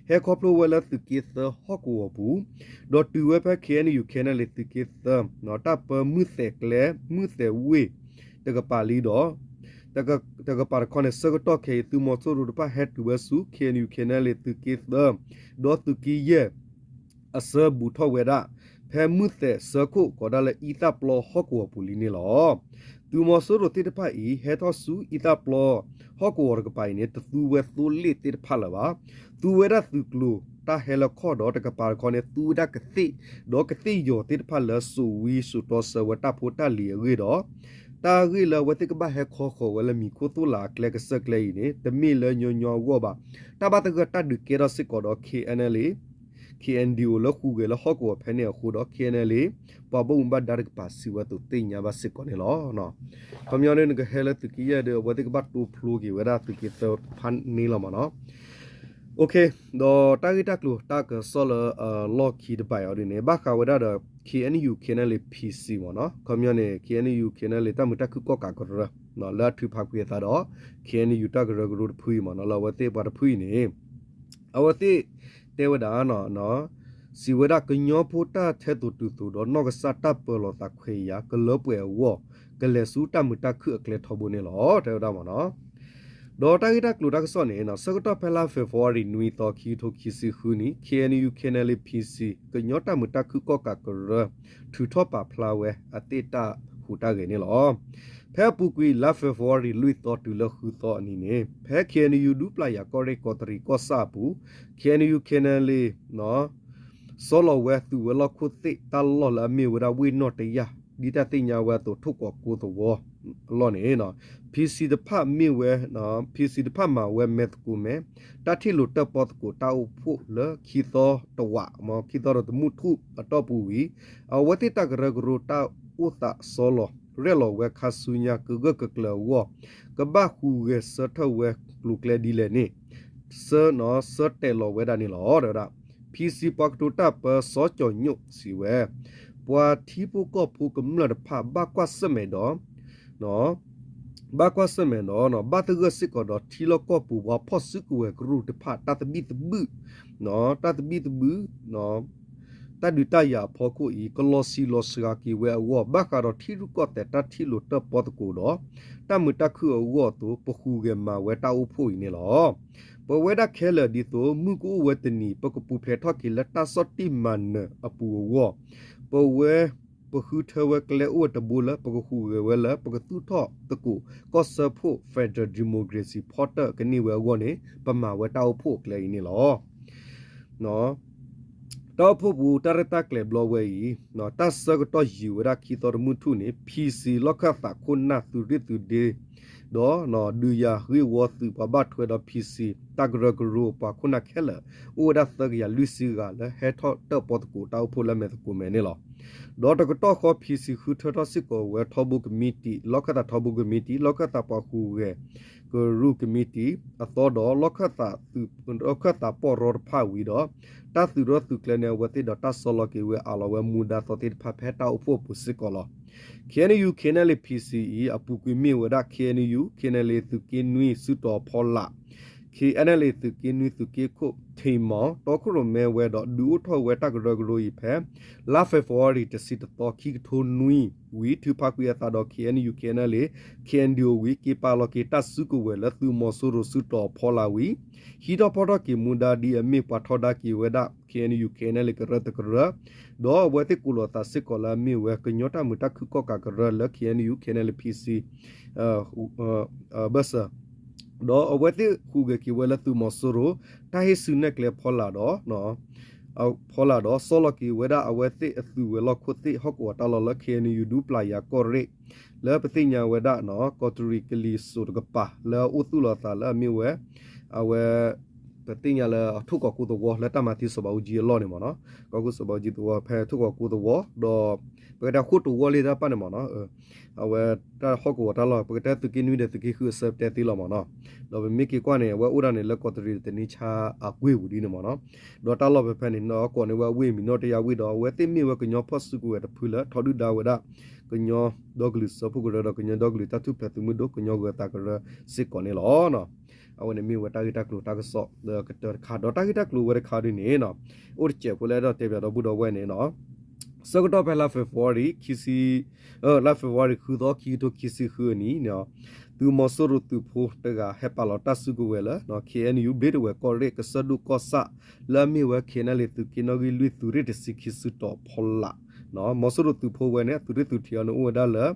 ဟဲခီဖျိဝဲလၢသုးက့သၢဟီၣ်ကဝီၤပူၤ ဒီးတုၤဝဲဖဲ K N U K N L A သုးက့သၢ တၢ်ပၢမုၢ်သဲးကျဲ မုၢ်သဲးဝ့ၢ် တကပၤလံဒီး တကပၤတခီန့ၣ် ဆၢကတီၢ်ခဲအံၤ သုးမီၤစိရိၤတဖၣ်ဟဲတုၤဝဲဆူ K N U K N L A သုးက့သၢ ဒီးသုးက့ယဲၢ် အဆၢဘူးထီၣ်ဝဲဒၣ် ဖဲမုၢ်သဲးဆၢခိၣ် ကိးဒၣ်လၢအံသၣ်ပျီဟီၣ်ကဝီၤပူၤလံန့ၣ်လီၤ. သုးမီၤစိရိၤသ့ၣ်တဖၣ်အံၤ ဟဲထီၣ်ဆူအံသၣ်ပျီဟီၣ်ကဝီၤတကပၤအံၤန့ၣ် တသူဝဲသိလ့ၣ်သ့ၣ်တဖၣ်လၢၤဘၣ်. သူဝဲဒၣ်သုးကျိၤတၢ်ဟဲလၢခီၣ်ဒီး တကပၤတခီန့ၣ် သူဝဲဒၣ်ကသ့ၣ် ဒီးကသ့ၣ်ယီၤသ့ၣ်တဖၣ်လၢစိာ်ဝံစိာ်တီဆှၢဝဲတၢ်ဖိတၢ်လံၤအဂ့ၢ်ဒီး တၢ်ဂ့ၢ်လၢအဝဲသ့ၣ်ကဘၣ်ဟဲခီဃီၤဝဲလၢမံၤခိၣ်သိၣ်လးအကျဲကစၢၢ်ကျဲအံၤန့ၣ် တမ့ၢ်လၢညီညီအဂီၢ်ဘၣ်. တၢ်ဘၣ်သဂၢၢ်တၢ်ဒုးကဲထီၣ်စ့ၢ်ကီးဒီး K N L A K N D O လၢဟူးဂဲၤလၢဟီၣ်ကဝီၤဖဲန့ၣ်အဃိဒီး K N L A ပှၤဘၣ်မူဘၣ်ဒါတကပၤစံးဝဲအသိးသ့ၣ်ညါဘၣ်စ့ၢ်ကီးန့ၣ်လီၤ. ခီပညီန့ၣ် နကဟဲလၢသုးက့ယဲၢ်ဒီး အဝဲသ့ၣ်ကဘၣ်တိဖျိက့ၤဝဲဒၣ်သုးက့သၢဖးန့ၣ်လီၤမ့ၢ်နီၤ. ဒီးတၢ်ဂ့ၢ်တၢ်ကျိၤတၢ်ကစီၣ်လၢအလီၢ်ခံတဘၣ်အံၤဒ်န့ၣ် ဘၣ်ဃးဝဲဒၣ်ဒီး K N U K N L A P C မ့ၢ်နီၤ. ခီပညီန့ၣ် K N U K N L A တၢ်မုာ်တၢ်ခုၣ်ကီၣ်ကးကရၢ လၢအထုးဖးကွံာ်အသးဒီး K N U တၢ်ကရၢကရိတဖုအံၤမ့ၢ်နီၤ လၢအဝဲသ့ၣ်ပှၤတဖုအံၤန့ၣ် အဝဲသ့ၣ်တဲဝဲဒၣ် စံးဝဲဒၣ် ကညီဖိတၢ်ထဲသိးတုၤသိးဒီး နီၢ်ကစၢ်တၢ်ပၢလီၤသးခွဲးယာ် ကလၢပှဲၤအဂီၢ် ကလဲၤဆူတၢ်မုာ်တၢ်ခုၣ်အကျဲထီဘိန့ၣ်လီၤ တဲဝဲဒၣ်မ့ၢ်နီၤ. ဒီးတၢ်ဂ့ၢ်တၢ်ကျိၤတၢ်ကစီၣ်န့ၣ် ဆၢကတီၢ်ဖဲလါ February နွံသီ ခံကထိခံဆံဃုနံၣ် K N U K N L A P C ကညီတၢ်မုာ်တၢ်ခုၣ်ကီၣ်ကးကရၢ ထုးထီၣ်ပာ်ဖျါဝဲအသ့ၣ်တၢ်ဟူးတၢ်ဂဲၤန့ၣ်လီၤ. ဖဲအပူၤကွံာ်လါ February လွံၢ်သီတုၤလၢဃုသီအနံၤန့ၣ် ဖဲ K N U ဒူပျၢ်ယၤကီၢ်ရ့ၣ်ကီးတရံးကီၢ်ဆၣ်အပူၤ K N U K N L A ဆီလီၤဝဲသုးဝဲၤလီၢ်ခိၣ်သ့ၣ်တၢ်လီၢ်လၢအမ့ၢ်ဝဲဒၣ်ဝ့ၢ်နီၢ်တယၢ် ဒ်တၢ်သ့ၣ်ညါဝဲအသိး ထိၣ်ကီးကိသဝီအလီၢ်န့ၣ် P C တဖၣ်မ့ၢ်ဝဲ P C တဖၣ်မၤဝဲမဲာ်သကိးမဲာ် တၢ်ထံၣ်လိာ်တၢၣ်ပီၣ်သကိးတၢ်အိၣ်ဖှိၣ်လၢခံသီတဝး ခံသီဒီးတမုၢ်ထူၣ်အတီၢ်ပူၤဝံၤ အဝဲသ့ၣ်တၢ်ကရၢကရိတၢ်အိၣ်သးဆီလီၤ ရဲၣ်လီၤဝဲခါဆူညါကဂၢၢ်ကကျၢၤအဂီၢ် ကဘၣ်ဟူးဂဲၤဆၢထၢၣ်ဝဲကျိၤကျဲဒ်လဲၣ်န့ၣ် ဆၢ ဆၢတဲာ်လီၤဝဲဒၣ်န့ၣ်လီၤ တဲဝဲဒၣ်. P C ပှၤကတိၤတၢ်ပၢ စီၤကၠီၤညိၣ် စံးဝဲ ပှၤထံဖိကီၢ်ဖိကမျၢၢ်တဖၣ် ဘၣ်ကွၢ်ဆၢၣ်မဲာ်ဒီး ဘၣ်ကွၢ်ဆၢၣ်မဲာ်ဒီး ဘၣ်သဂၢၢ်စ့ၢ်ကီးဒီး ထံလီၢ်ကီၢ်ပူၤပှၤဖီၣ်စုကဝဲၤကရူၢ်တဖၣ် တၢ်သဘံၣ်သဘုၣ် တၢ်သဘံၣ်သဘုၣ် တၢ်ဒုးတၢ်ယၤအဖီခိၣ်အံၤ ကလီၤဆံးလီၤစှၤက့ၤဝဲအဂီၢ် ဘၣ်ဃးဒီးထံရူၢ်ကီၢ်သဲးတၢ်ထံၣ်လိာ်တၢၣ်ပီၣ်သကိးဒီး တၢ်မုာ်တၢ်ခုၣ်အဂီၢ်အသိး ပဟူးဂဲၤမၤဝဲတၢ်အိၣ်ဖှိၣ်အံၤန့ၣ်လီၤ. ပဝဲဒၣ်ခဲလၢာ်ဒ်သိး မုၢ်ကအိၣ်ဝဲတနံၤ ပကပူၤဖျဲးထီၣ်က့ၤလၢတၢ်ဆီၣ်တံၢ်မၤနၢၤအပူၤအဂီၢ် ပဝဲ ပဃုထၢဝဲကျဲအိၣ်ဝဲတဘိလၢ ပကဟူးဂဲၤဝဲလၢ ပကသူၣ်ထီၣ်သကိး ကီၢ်စၢဖှိၣ် Federal Democracy ဖီတၢၣ်ကန့ၢ်ဝဲအဂီၢ်န့ၣ် ပမၤဝဲတၢ်အိၣ်ဖှိၣ်အကျဲအံၤန့ၣ်လီၤ. တၢ်အိၣ်ဖှိၣ်ပူၤ တၢ်ရဲၣ်တၢ်ကျဲၤဘျီဝဲအံၤ တၢ်ဆၢကတီၢ်ယံာ်ဝဲဒၣ်ခံသီတမုၢ်ထူၣ်န့ၣ် P C လီၢ်ခၢၣ်သးခိၣ်နၢ်သုးရ့ၣ်သုးဒ့ ဒီး ဒုးယၤဂ့ၢ်ဝီသုးပှၤဘၣ်ထွဲဒီး P C တၢ်ကရၢကရိပှၤခိၣ်နၢ်ခဲလၢာ် အိၣ်ဝဲဒၣ်သၢကယၤလွံၢ်ဆံဂၤလၢဟဲထီၣ်တၢၣ်ပီၣ်သကိးတၢ်အိၣ်ဖှိၣ်လၢမဲာ်သကိးမဲာ်န့ၣ်လီၤ. ဒီးတကတီၢ်ဃီ P C ဃုထၢထီၣ်စ့ၢ်ကီးဝဲထီဘိကမံးတံာ် လီၢ်ခၢၣ်သးထီဘိကမံးတံာ် လီၢ်ခၢၣ်သးပှၤဟူးဂဲၤကရူၢ်ကမံးတံာ် အသီဒီး လီၢ်ခၢၣ်သးပှၤရီတဖၣ်ဝံၤဒီး တၢ်သုးရီသုးကျဲၤန့ၣ် အဝဲသ့ၣ်ဒီးတၢ်ဆီလီၤက့ၤဝဲအးလီၤဝဲမူဒါသီသ့ၣ်တဖၣ်ဖဲတၢ်အိၣ်ဖှိၣ်အပူၤစ့ၢ်ကီးလီၤ. K N U K N L A P C အံၤ အပူၤကွံာ်မ့ၢ်ဝဲဒၣ် K N U K N L A သုးက့နွံ စုတီၤဖီလာ် KNLA သုးက့နွံ သုးက့ခိၣ် ထံမီၤ တီခိၣ်ရိၣ်မဲဝဲဒီး ဒုးအိၣ်ထီၣ်ဝဲတၢ်ကရၢကရိအံၤဖဲ လါ February တဆံတသီ ခံကထိနွံဝံၤ ထုးဖးကွံာ်အသးဒီး KNU KNLA KNDO ဝံၤ က့ၤပာ်လီၤက့ၤတၢ်စုကဝဲၤလၢသုးမီၤစိရိၤစုတီၤအဖီလာ်ဝံၤ ဟံးထီၣ်ဖီၣ်ထီၣ်က့ၤမူဒါဒ်အမ့ၢ်ပှၤထီဒါက့ၤဝဲဒၣ် KNU KNLA ကရၢတကရၢ ဒီးအဝဲသ့ၣ်ကိးလီၤသးစ့ၢ်ကီးလၢအမ့ၢ်ဝဲကညီတၢ်မုာ်တၢ်ခုၣ်ကီၣ်ကးကရၢလၢ KNU KNLA PC ဘၢၣ်စၢၤ ဒီးအဝဲသ့ၣ်ဟူးဂဲၤက့ၤဝဲလၢသုးမီၤစိရိၤ တၢ်ဟ့ၣ်စုနဲၣ်ကျဲဖီလာ်ဒီး ဖီလာ်ဒီး ဆီလီၤက့ၤဝဲဒၣ်အဝဲသ့ၣ်အသုးဝဲၤလီၢ်ခိၣ်သ့ၣ်ဟီၣ်ကဝီၤတၢ်လီၢ်လၢ KNU ဒူပျၢ်ယၤကီၢ်ရ့ၣ် လၢပသ့ၣ်ညါဝဲဒၣ် ကီးတရံးကလံၤစိးတကပၤ လၢအအိၣ်သူၣ်လီၤအသးလၢအမ့ၢ်ဝဲ အဝဲ ပသ့ၣ်ညါလၢအထိၣ်ကီးကိသဝီလၢတၢ်မၤသံစီၤဘးအူကၠံအလီၢ်န့ၣ်မ့ၢ်နီၤ, ကီၢ်ခိၣ်စီၤဘးအူကၠံသဝီ ဖဲထိၣ်ကီးကိသဝီ ဒီး ပကတဲဃိၣ်တဝီလံတၢ်တဖၣ်န့ၣ်မ့ၢ်နီၤ, အဝဲတၢ်ဟီၣ်ကဝီၤတၢ်လီၢ် ပကတဲသုးက့နွံဒီးသုးက့ဃုအဆၢပတဲသ့လီၤမ့ၢ်နီၤ, ဒီးပမ့ၢ်က့ၤကွၢ်န့ၣ် အဝဲအိၣ်ဒၣ်န့ၣ်လၢကီးတရံးတနံၣ်ဆါအကွ့ၢ်ပူၤဒ်န့ၣ်မ့ၢ်နီၤ, ဒီးတၢ်လီၢ်ဖဲဖဲန့ၣ် နီၢ်ကီၢ်န့ၣ်ဝဲအဝ့ၢ်မံၤနီၣ်တယၢ်ဝ့ၢ်ဒီး အဝဲသ့ၣ်မ့ၢ်ဝဲကညီဖီၣ်စုကဝဲၤတဖုလၢ ထီဒုၣ်ဒါဝဲဒၣ် ကညီဒီကလုာ်စၢဖှိၣ်ကရၢဒီးကညီဒီကလုာ်တၢ်ထူၣ်ဖျဲးသုးမုၢ်ဒိၣ် ကညီဂၢၤသးကရၢစ့ၢ်ကီးန့ၣ်လီၤ. အဝဲန့ၣ်မ့ၢ်ဝဲတၢ်ဂ့ၢ်တၢ်ကျိၤတၢ်ကစီၣ်လၢကတၢၢ်တခါ ဒီးတၢ်ဂ့ၢ်တၢ်ကျိၤဝဲတခါဒ်န့ၣ်နီၤ, အိၣ်တစဲးဖိလၢအဲၣ်ဒိးတဲပၠးဒီပုၢ်ဒီဝဲၢ်န့ၣ်နီၤ, ဆၢကတီၢ်ဖဲလါ February ခံဆံ လါ February ဃုသီ ခံကထိခံဆံဃုအနံၤန့ၣ် သုးမီၤစိရိၤသုးဖိတဂၤဟဲပာ်လီၤတၢ်စုကဝဲၤလၢ KNU ဘျ့တဝဲၤကီၢ်ရ့ၣ် ကစၢၢ်ဒိၣ်ကီၢ်ဆၣ် လၢအမ့ၢ်ဝဲ KNLA သုးက့နီၣ်ဂံၢ်လွံၢ် သုးရ့ၣ်တဆံခံစုတီၤဖီလာ် မီၤစိရိၤသုးဖိဝဲန့ၣ် အသုးရ့ၣ်သုးထံးအီၤန့ၣ်အိၣ်ဝဲဒၣ်လၢ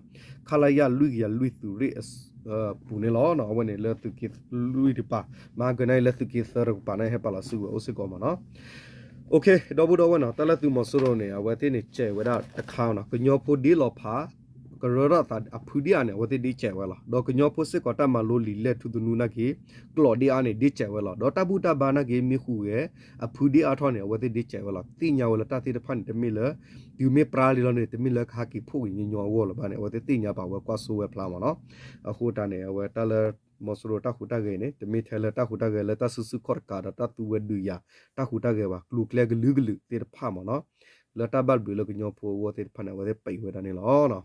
ခလရ လွံၢ်ကယၤလွံၢ် သုးရ့ၣ်အပူၤန့ၣ်လီၤ. အဝဲန့ၣ်လၢသုးက့လွံၢ်တကပၤ မၤကနၣ်အံၤလၢသုးက့သၢတကပၤန့ၣ် ဟဲပာ်လီၤစုကဝဲၤအိၣ်စ့ၢ်ကီးမ့ၢ်နီၤ. ဒီပုၢ်ဒီဝဲၢ်နီၤ တၢ်လၢသုးမီၤစိရိၤန့ၣ် အဝဲသ့ၣ်န့ၣ်စဲးဝဲဒၣ်တခါနီၤ ကညီဖိဒ့လီၤဖး ကရၢထီၣ်သးအဖုဒ့အါန့ၣ် အဝဲသ့ၣ်ဒ့စဲးဝဲလီၤ. ဒီးကညီဖိစ့ၢ်ကီးတၢ်မၤလိလံာ်လဲၢ်ထူသနူနာ်က့ ကျိာ်ဒ့အါန့ၣ် ဒ့စဲးဝဲလီၤ. ဒီးတၢ်ဘူၣ်တၢ်ဘါနာ်က့ မ့ၢ်ဟူးဂဲၤ အဖုဒ့အါထီၣ်န့ၣ် အဝဲသ့ၣ်ဒ့စဲးဝဲလီၤ. သ့ၣ်ညါဝဲလၢတၢ်သ့ၣ်တဖၣ်န့ၣ် တမ့ၢ်လၢ တုၤမ့ၢ်ပြါလံလီၤန့ၣ် တမ့ၢ်လၢကဟးက့ၤဖှိၣ်က့ၤညီညီအဂီၢ်လၢၤဘၣ်န့ၣ် အဝဲသ့ၣ်သ့ၣ်ညါဘၣ်ဝဲကွၢ်စိဝဲဖျါမ့ၢ်နီၤ. အဃိတၢ်န့ၣ် အဝဲတၢ်လၢ မီၤစိရိၤတၢ်ဟူးတၢ်ဂဲၤန့ၣ် တမ့ၢ်ထဲလၢတၢ်ဟူးတၢ်ဂဲၤလၢတၢ်စုဆူၣ်ခီၣ်တကးဒီးတၢ်သူဝဲဒုးယၤတၢ်ဟူးတၢ်ဂဲၤဘၣ် ကျိၤကျဲကလုာ်ကလုာ်သ့ၣ်တဖၣ်မ့ၢ်နီၤ လၢတၢ်ဘၣ်ဘျုးလၢကညီဖိအဂီၢ်သ့ၣ်တဖၣ်န့ၣ် အဝဲသ့ၣ်ပံးဝဲဒၣ်န့ၣ်လီၤ.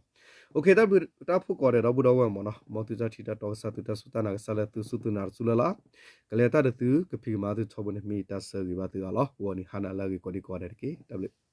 တၢ်ဘျုးတၢ်ဖှိၣ်ကိးဂၤဒဲးဒီပုၢ်ဒီဝဲၢ်မ့ၢ်နီၤ မ်သုတၢ်ထံၣ်တၢ်တီကစၢ် သုတၢ်စူၢ်တၢ်နာ်ကစၢ်လၢသုစူၢ်သုနာ်တစူၢ်လၢ်လၢ် ကလဲၤတၢ်ဒီးသုကဖံးကမၤသုထီဘိန့ၣ် မ့ၢ်တၢ်ဆၢဂ့ၤဘၣ်သုအါလီၤ. ဂီၤနံၤဟါနၤလၢအဂ့ၤကိးဒံကိးဂၤဒဲးတက့ၢ်. တၢ်ဘျုး